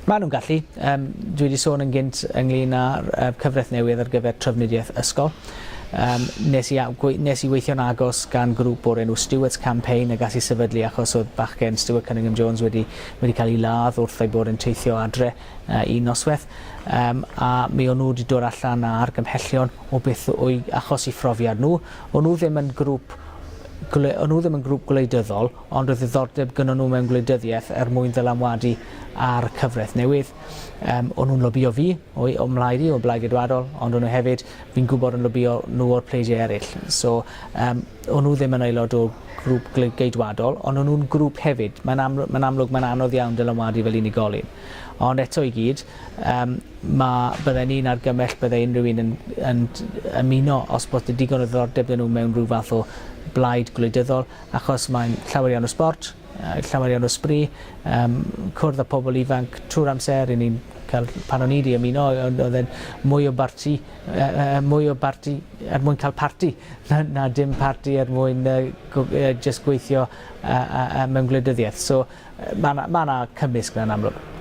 Maen nhw'n gallu. Um, dwi wedi sôn yn gynt ynglyn â'r uh, cyfraith newydd ar gyfer trafnidiaeth ysgol. Um, nes, i, nes i weithio'n agos gan grŵp o'r enw Stewart's Campaign a gas i sefydlu achos oedd bachgen Stuart Cunningham Jones wedi, wedi cael ei ladd wrth ei bod yn teithio adre uh, un noswaith. Um, a mi o'n nhw wedi dod allan â argymhellion o beth o'i achos i phrofiad nhw. O'n nhw ddim yn grŵp o'n nhw ddim yn grŵp gwleidyddol, ond oedd ddiddordeb gynnon nhw mewn gwleidyddiaeth er mwyn ddylanwadu ar cyfraith newydd. Um, o'n nhw'n lobio fi, o, o mlaid i, o Blaid Geidwadol, ond o'n nhw hefyd, fi'n gwybod yn lobio nhw o'r pleidiau eraill. So, um, o'n nhw ddim yn aelod o grŵp geidwadol, ond o'n nhw'n grŵp hefyd. Mae'n amlwg, mae'n amlwg mae'n anodd iawn dylanwadu fel unigolyn. Ond eto i gyd, um, mae, bydden ni'n argymell byddai unrhyw un yn, yn ymuno os bod digon o ddiddordeb dyn nhw mewn rhyw fath o blaid gwleidyddol, achos mae'n llawer iawn o sbort, llawer iawn o sbri, um, cwrdd â pobl ifanc trwy'r amser, i ni'n cael, pan o'n i wedi ymuno, oedd e'n mwy o barti, uh, mwy o barti er mwyn cael parti, na, na dim parti er mwyn uh, uh, just gweithio uh, uh, mewn gwleidyddiaeth. So, mae yna ma, na cymysg na'n amlwg.